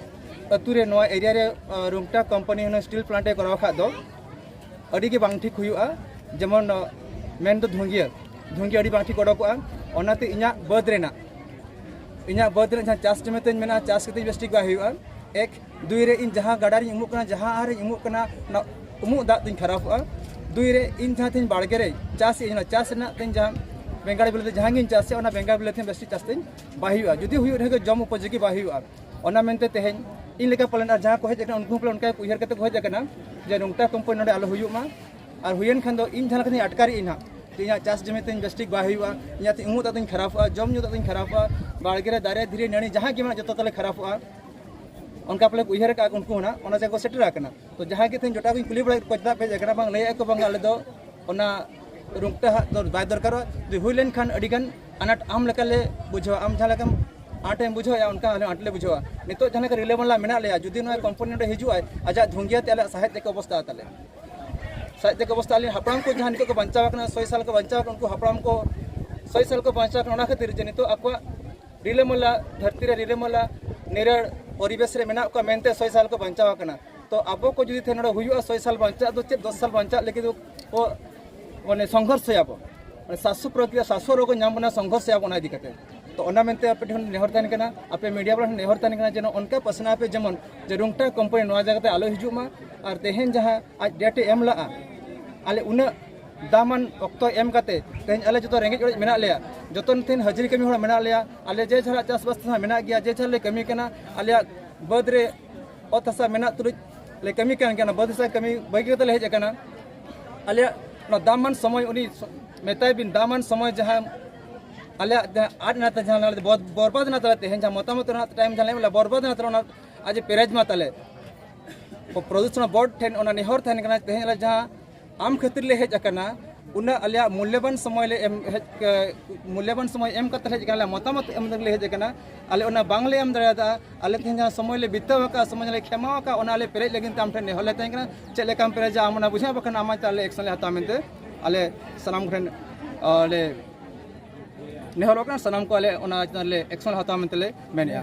ᱟᱹᱛᱩ ᱨᱮ, ᱱᱚᱣᱟ ᱮᱨᱤᱭᱟ ᱨᱮ ᱨᱩᱝᱴᱟ ᱠᱳᱢᱯᱟᱱᱤ ᱦᱩᱱᱟᱹᱝ ᱥᱴᱤᱞ ᱯᱞᱟᱱᱴ ᱮ ᱠᱚᱨᱟᱣ ᱠᱷᱟᱡ ᱫᱚ ᱟᱹᱰᱤ ᱜᱮ ᱵᱟᱝ ᱴᱷᱤᱠ ᱦᱩᱭᱩᱜᱼᱟ᱾ ᱡᱮᱢᱚᱱ ᱢᱮᱱ ᱫᱚ ᱫᱷᱩᱝᱜᱤᱭᱟᱹ, ᱫᱷᱩᱝᱜᱤᱭᱟᱹ ᱟᱹᱰᱤ ᱵᱟᱝ ᱴᱷᱤᱠ ᱚᱰᱚᱠᱚᱜᱼᱟ᱾ ᱚᱱᱟᱛᱮ ᱤᱧᱟᱹᱜ ᱵᱟᱹᱫᱽ ᱨᱮᱱᱟᱜ, ᱤᱧᱟᱹᱜ ᱵᱟᱹᱫᱽ ᱨᱮᱱᱟᱜ ᱡᱟᱦᱟᱸ ᱪᱟᱥ ᱡᱚᱢᱤ ᱛᱤᱧ ᱢᱮᱱᱟᱜᱼᱟ, ᱪᱟᱥ ᱠᱟᱛᱮ ᱵᱮᱥ ᱴᱷᱤᱠ ᱵᱟᱭ ᱦᱩᱭᱩᱜᱼᱟ᱾ ᱮᱠ, ᱫᱩᱭ ᱨᱮ ᱤᱧ ᱡᱟᱦᱟᱸ ᱜᱟᱰᱟ ᱨᱤᱧ ᱩᱢᱩᱜ ᱠᱟᱱᱟ, ᱡᱟᱦᱟᱸ ᱟᱦᱟᱨ ᱨᱤᱧ ᱩᱢᱩᱜ ᱠᱟᱱᱟ, ᱚᱱᱟ ᱩᱢᱩᱜ ᱫᱟᱜ ᱛᱤᱧ ᱠᱷᱟᱨᱟᱯᱚᱜᱼᱟ᱾ ᱫᱩᱭ ᱨᱮ ᱤᱧ ᱡᱟᱦᱟᱸ ᱛᱤᱧ ᱵᱟᱲᱜᱮ ᱨᱮ ᱪᱟᱥ ᱤᱧ, ᱚᱱᱟ ᱪᱟᱥ ᱨᱮᱱᱟᱜ ᱛᱤᱧ ᱡᱟᱦᱟᱸ ᱵᱮᱸᱜᱟᱲ ᱵᱤᱞᱟᱹᱛᱤ ᱡᱟᱦᱟᱸ ᱜᱤᱧ ᱪᱟᱥᱮᱫ, ᱚᱱᱟ ᱵᱮᱸᱜᱟᱲ ᱵᱤᱞᱟᱹᱛᱤ ᱵᱮᱥ ᱴᱷᱤᱠ ᱪᱟᱥ ᱛᱤᱧ ᱵᱟᱭ ᱦᱩᱭᱩᱜᱼᱟ᱾ ᱡᱩᱫᱤ ᱦᱩᱭᱩᱜ ᱨᱮᱦᱚᱸ ᱡᱚᱢ ᱩᱯᱚᱡᱳᱜᱤ ᱵᱟᱭ ᱦᱩᱭᱩᱜᱼᱟ᱾ ᱚᱱᱟ ᱢᱮᱱᱛᱮ ᱛᱮᱦᱮᱧ ᱤᱧ ᱞᱮᱠᱟ ᱯᱟᱞᱮᱱ ᱟᱨ ᱡᱟᱦᱟᱸ ᱠᱚ ᱦᱮᱡ ᱟᱠᱟᱱᱟ, ᱩᱱᱠᱩ ᱦᱚᱸ ᱯᱟᱞᱮᱱ ᱚᱱᱠᱟ ᱜᱮᱠᱚ ᱩᱭᱦᱟᱹᱨ ᱠᱟᱛᱮ ᱠᱚ ᱦᱮᱡ ᱟᱠᱟᱱᱟ ᱡᱮ ᱱᱚᱝᱠᱟ ᱠᱳᱢᱯᱟᱱᱤ ᱱᱚᱰᱮ ᱟᱞᱚ ᱦᱩᱭᱩᱜ ᱢᱟ᱾ ᱟᱨ ᱦᱩᱭᱮᱱ ᱠᱷᱟᱱ ᱫᱚ ᱤᱧ ᱡᱟᱦᱟᱸ ᱞᱮᱠᱟᱛᱤᱧ ᱟᱴᱠᱟᱨᱮᱫ ᱤᱧ ᱦᱟᱸᱜ ᱡᱮ ᱤᱧᱟᱹᱜ ᱪᱟᱥ ᱡᱚᱢᱤ ᱛᱤᱧ ᱵᱮᱥ ᱴᱷᱤᱠ ᱵᱟᱭ ᱦᱩᱭᱩᱜᱼᱟ, ᱤᱧᱟᱹᱜ ᱩᱢᱩᱜ ᱫᱟᱜ ᱛᱤᱧ ᱠᱷᱟᱨᱟᱯᱚᱜᱼᱟ, ᱡᱚᱢ ᱧᱩ ᱫᱟᱜ ᱛᱤᱧ ᱠᱷᱟᱨᱟᱯᱚᱜᱼᱟ, ᱵᱟᱲᱜᱮ ᱨᱮ ᱫᱟᱨᱮ ᱫᱷᱤᱨᱤ ᱱᱟᱹᱲᱤ ᱡᱟᱦᱟᱸ ᱜᱮ ᱢᱮᱱᱟᱜᱼᱟ ᱡᱚᱛᱚ ᱛᱟᱞᱮ ᱠᱷᱟᱨᱟᱯᱚᱜᱼᱟ᱾ ᱚᱱᱠᱟ ᱯᱟᱞᱮ ᱠᱚ ᱩᱭᱦᱟᱹᱨ ᱟᱠᱟᱫ ᱩᱱᱠᱩ ᱦᱚᱸ ᱱᱟᱜ, ᱚᱱᱟ ᱡᱟᱭᱜᱟ ᱠᱚ ᱥᱮᱴᱮᱨ ᱟᱠᱟᱱᱟ᱾ ᱛᱚ ᱡᱟᱦᱟᱸᱭ ᱜᱮ ᱛᱮᱦᱮᱧ ᱡᱚᱴᱟᱣ ᱠᱚᱧ ᱠᱩᱞᱤ ᱵᱟᱲᱟ ᱠᱮᱫ ᱠᱚᱣᱟ ᱪᱮᱫᱟᱜ ᱯᱮ ᱦᱮᱡ ᱟᱠᱟᱱᱟ, ᱵᱟᱝ ᱞᱟᱹᱭᱮᱫ ᱠᱚ ᱵᱟᱝ ᱟᱞᱮ ᱫᱚ ᱚᱱᱟ ᱨᱩᱝᱴᱟ ᱦᱟᱜ ᱫᱚ ᱵᱟᱭ ᱫᱚᱨᱠᱟᱨᱚᱜᱼᱟ᱾ ᱡᱩᱫᱤ ᱦᱩᱭ ᱞᱮᱱᱠᱷᱟᱱ ᱟᱹᱰᱤ ᱜᱟᱱ ᱟᱱᱟᱴ ᱟᱢ ᱞᱮᱠᱟ ᱞᱮ ᱵᱩᱡᱷᱟᱹᱣᱟ, ᱟᱢ ᱡᱟᱦᱟᱸ ᱞᱮᱠᱟᱢ ᱟᱱᱟᱴ ᱮᱢ ᱵᱩᱡᱷᱟᱹᱣᱮᱫᱼᱟ ᱚᱱᱠᱟ ᱟᱞᱮ ᱟᱱᱟᱴ ᱞᱮ ᱵᱩᱡᱷᱟᱹᱣᱟ᱾ ᱱᱤᱛᱚᱜ ᱡᱟᱦᱟᱸ ᱞᱮᱠᱟ ᱨᱤᱞᱟᱹᱢᱟᱞᱟ ᱢᱮᱱᱟᱜ ᱞᱮᱭᱟ, ᱡᱩᱫᱤ ᱱᱚᱣᱟ ᱠᱳᱢᱯᱟᱱᱤ ᱱᱚᱰᱮ ᱦᱤᱡᱩᱜ ᱟᱭ, ᱟᱡᱟᱜ ᱫᱷᱩᱝᱜᱤᱭᱟᱹ ᱛᱮ ᱟᱞᱮᱭᱟᱜ ᱥᱟᱦᱮᱫ ᱪᱮᱫ ᱠᱚ ᱚᱵᱚᱥᱛᱟ ᱛᱟᱞᱮ? ᱥᱟᱦᱮᱫ ᱪᱮᱫ ᱠᱚ ᱚᱵᱚᱥᱛᱟ? ᱟᱞᱮ ᱦᱟᱯᱲᱟᱢ ᱠᱚ ᱡᱟᱦᱟᱸ ᱱᱤᱛᱚᱜ ᱠᱚ ᱵᱟᱧᱪᱟᱣ ᱟᱠᱟᱱᱟ, ᱥᱚᱭ ᱥᱟᱞ ᱠᱚ ᱵᱟᱧᱪᱟᱣ ᱟᱠᱟᱱᱟ, ᱩᱱᱠᱩ ᱦᱟᱯᱲᱟᱢ ᱠᱚ ᱥᱚᱭ ᱥᱟᱞ ᱠᱚ ᱵᱟᱧᱪᱟᱣ ᱟᱠᱟᱱᱟ᱾ ᱚᱱᱟ ᱠᱷᱟᱹᱛᱤᱨ ᱡᱮ ᱱᱤᱛᱚᱜ ᱟᱠᱚᱣᱟᱜ ᱨᱤᱞᱟᱹᱢᱟᱞᱟ ᱫᱷᱟᱹᱨᱛᱤ ᱨᱮ ᱨᱤᱞᱟᱹᱢᱟᱞᱟ ᱱᱤᱨᱟᱹᱲ ᱯᱚᱨᱤᱵᱮᱥ ᱨᱮ ᱢᱮᱱᱟᱜ ᱠᱚᱣᱟ ᱢᱮᱱᱛᱮ ᱥᱚᱭ ᱥᱟᱞ ᱠᱚ ᱵᱟᱧᱪᱟᱣ ᱟᱠᱟᱱᱟ᱾ ᱛᱚ ᱟᱵᱚ ᱠᱚ ᱡᱩᱫᱤ ᱛᱮᱦᱮᱧ ᱱᱚᱰᱮ ᱦᱩᱭᱩᱜᱼᱟ, ᱥᱚᱭ ᱥᱟᱞ ᱵᱟᱧᱪᱟᱜ ᱫᱚ ᱪᱮᱫ, ᱫᱚᱥ ᱥᱟᱞ ᱵᱟᱧᱪᱟᱜ ᱞᱟᱹᱜᱤᱫ ᱫᱚ ᱠᱚ ᱢᱟᱱᱮ ᱥᱚᱝᱜᱷᱚᱨᱥᱚᱭᱟᱵᱚ, ᱢᱟᱱᱮ ᱥᱟᱥᱥᱚ ᱯᱨᱚᱠᱨᱤᱭᱟ, ᱥᱟᱥᱥᱚ ᱨᱳᱜᱽ ᱧᱟᱢ ᱵᱚᱱᱟ, ᱥᱚᱝᱜᱷᱚᱨᱥᱚᱭᱟᱵᱚ ᱚᱱᱟ ᱤᱫᱤ ᱠᱟᱛᱮ᱾ ᱛᱚ ᱚᱱᱟ ᱢᱮᱱᱛᱮ ᱟᱯᱮ ᱴᱷᱮᱱ ᱱᱮᱦᱚᱨ ᱛᱟᱦᱮᱱ ᱠᱟᱱᱟ, ᱟᱯᱮ ᱢᱤᱰᱤᱭᱟ ᱵᱟᱞᱟ ᱴᱷᱮᱱ ᱱᱮᱦᱚᱨ ᱛᱟᱦᱮᱱ ᱠᱟᱱᱟ ᱡᱮ ᱱᱚᱜᱼᱚ ᱱᱚᱝᱠᱟ ᱯᱟᱥᱱᱟᱣ ᱯᱮ, ᱡᱮᱢᱚᱱ ᱡᱮ ᱨᱩᱝᱴᱟ ᱠᱳᱢᱯᱟᱱᱤ ᱱᱚᱣᱟ ᱡᱟᱭᱜᱟ ᱛᱮ ᱟᱞᱚ ᱦᱤᱡᱩᱜ ᱢᱟ᱾ ᱟᱨ ᱛᱮᱦᱮᱧ ᱡᱟᱦᱟᱸ ᱟᱡ ᱰᱮᱴ ᱮ ᱮᱢ ᱞᱟᱜᱼᱟ, ᱟᱞᱮ ᱩᱱᱟᱹᱜ ᱫᱟᱢᱟᱱ ᱚᱠᱛᱚ ᱮᱢ ᱠᱟᱛᱮ ᱛᱮᱦᱮᱧ ᱟᱞᱮ ᱡᱚᱛᱚ ᱨᱮᱸᱜᱮᱡ ᱚᱨᱮᱡ ᱢᱮᱱᱟᱜ ᱞᱮᱭᱟ, ᱡᱚᱛᱚ ᱱᱤᱛ ᱦᱟᱹᱡᱨᱤ ᱠᱟᱹᱢᱤ ᱦᱚᱲ ᱢᱮᱱᱟᱜ ᱞᱮᱭᱟ, ᱟᱞᱮ ᱡᱮ ᱡᱟᱦᱟᱸ ᱪᱟᱥᱵᱟᱥ ᱛᱮᱦᱚᱸ ᱢᱮᱱᱟᱜ ᱜᱮᱭᱟ, ᱡᱮ ᱡᱟᱦᱟᱸ ᱞᱮ ᱠᱟᱹᱢᱤ ᱠᱟᱱᱟ, ᱟᱞᱮᱭᱟᱜ ᱵᱟᱹᱫᱽ ᱨᱮ ᱚᱛ ᱦᱟᱥᱟ ᱢᱮᱱᱟᱜ ᱛᱩᱞᱩᱡ ᱞᱮ ᱠᱟᱹᱢᱤ ᱠᱟᱱ ᱜᱮᱭᱟ, ᱚᱱᱟ ᱵᱟᱹᱫᱽ ᱦᱟᱥᱟ ᱠᱟᱹᱢᱤ ᱵᱟᱹᱜᱤ ᱠᱟᱛᱮ ᱞᱮ ᱦᱮᱡ ᱟᱠᱟᱱᱟ᱾ ᱟᱞᱮᱭᱟᱜ ᱚᱱᱟ ᱫᱟᱢᱟᱱ ᱥᱚᱢᱚᱭ ᱩᱱᱤ ᱥᱚ-, ᱢᱮᱛᱟᱭ ᱵᱤᱱ, ᱫᱟᱢᱟᱱ ᱥᱚᱢᱚᱭ ᱡᱟᱦᱟᱸ ᱟᱞᱮᱭᱟᱜ ᱡᱟᱦᱟᱸ ᱟᱫ ᱮᱱᱟ ᱛᱟᱞᱮ, ᱡᱟᱦᱟᱸ ᱟᱞᱮ ᱵᱚᱨ-, ᱵᱚᱨᱵᱟᱫ ᱮᱱᱟ ᱛᱟᱞᱮ, ᱛᱮᱦᱮᱧ ᱡᱟᱦᱟᱸ ᱢᱚᱛᱟᱢᱚᱛ ᱨᱮᱱᱟᱜ ᱴᱟᱭᱤᱢ ᱡᱟᱦᱟᱸ ᱞᱮ ᱮᱢ ᱞᱮᱫᱟ, ᱵᱚᱨᱵᱟᱫ ᱮᱱᱟ ᱛᱟᱞᱮ, ᱚᱱᱟ ᱟᱡ ᱯᱮᱨᱮᱡᱽ ᱢᱟ ᱛᱟᱞᱮ᱾ ᱯᱨᱚᱫᱩᱥᱚᱱ ᱵᱳᱨᱰ ᱴᱷᱮᱱ ᱚᱱᱟ ᱱᱮᱦᱚᱨ ᱛᱟᱦᱮᱱ ᱠᱟᱱᱟ, ᱛᱮᱦᱮᱧ ᱟᱞᱮ ᱡᱟᱦᱟᱸ ᱟᱢ ᱠᱷᱟᱹᱛᱤᱨ ᱞᱮ ᱦᱮᱡ ᱟᱠᱟᱱᱟ, ᱩᱱᱟᱹᱜ ᱟᱞᱮᱭᱟᱜ ᱢᱩᱞᱞᱚᱵᱟᱱ ᱥᱚᱢᱚᱭ ᱞᱮ ᱮᱢ ᱦᱮᱡ, ᱢᱩᱞᱞᱚᱵᱟᱱ ᱥᱚᱢᱚᱭ ᱮᱢ ᱠᱟᱛᱮ ᱦᱮᱡ ᱟᱠᱟᱱᱟ, ᱟᱞᱮᱭᱟᱜ ᱢᱚᱛᱟᱢᱚᱛ ᱮᱢ ᱞᱮ ᱦᱮᱡ ᱟᱠᱟᱱᱟ, ᱟᱞᱮ ᱚᱱᱟ ᱵᱟᱝᱞᱮ ᱮᱢ ᱫᱟᱲᱮᱭᱟᱫᱟ᱾ ᱟᱞᱮ ᱛᱮᱦᱮᱧ ᱡᱟᱦᱟᱸ ᱥᱚᱢᱚᱭ ᱞᱮ ᱵᱤᱛᱟᱹᱣ ᱟᱠᱟᱫᱼᱟ, ᱥᱚᱢᱚᱭ ᱞᱮ ᱠᱷᱮᱢᱟᱣ ᱟᱠᱟᱫᱼᱟ, ᱚᱱᱟ ᱟᱞᱮ ᱯᱮᱨᱮᱡ ᱞᱟᱹᱜᱤᱫ ᱛᱮ ᱟᱢ ᱴᱷᱮᱱ ᱱᱮᱦᱚᱨ ᱞᱮ ᱛᱟᱦᱮᱸ ᱠᱟᱱᱟ᱾ ᱪᱮᱫ ᱞᱮᱠᱟᱢ ᱯᱮᱨᱮᱡᱟ ᱟᱢ ᱚᱱᱟ ᱵᱩᱡᱷᱟᱹᱣ, ᱵᱟᱠᱷᱟᱱ ᱟᱢᱟᱜ ᱛᱮ ᱟᱞᱮ ᱮᱠᱥᱚᱱ ᱞᱮ ᱦᱟᱛᱟᱣᱟ ᱢᱮᱱᱛᱮ ᱟᱞᱮ ᱥᱟᱱᱟᱢ ᱠᱚᱴᱷᱮᱱ, ᱟᱸ, ᱞᱮ ᱱᱮᱦᱚᱨᱚᱜ ᱠᱟᱱᱟ, ᱥᱟᱱᱟᱢ ᱠᱚ ᱟᱞᱮ ᱚᱱᱟ ᱪᱮᱛᱟᱱ ᱨᱮ ᱮᱠᱥᱚᱱ ᱞᱮ ᱦᱟᱛᱟᱣᱟ ᱢᱮᱱᱛᱮ ᱞᱮ ᱢᱮᱱᱮᱫᱼᱟ᱾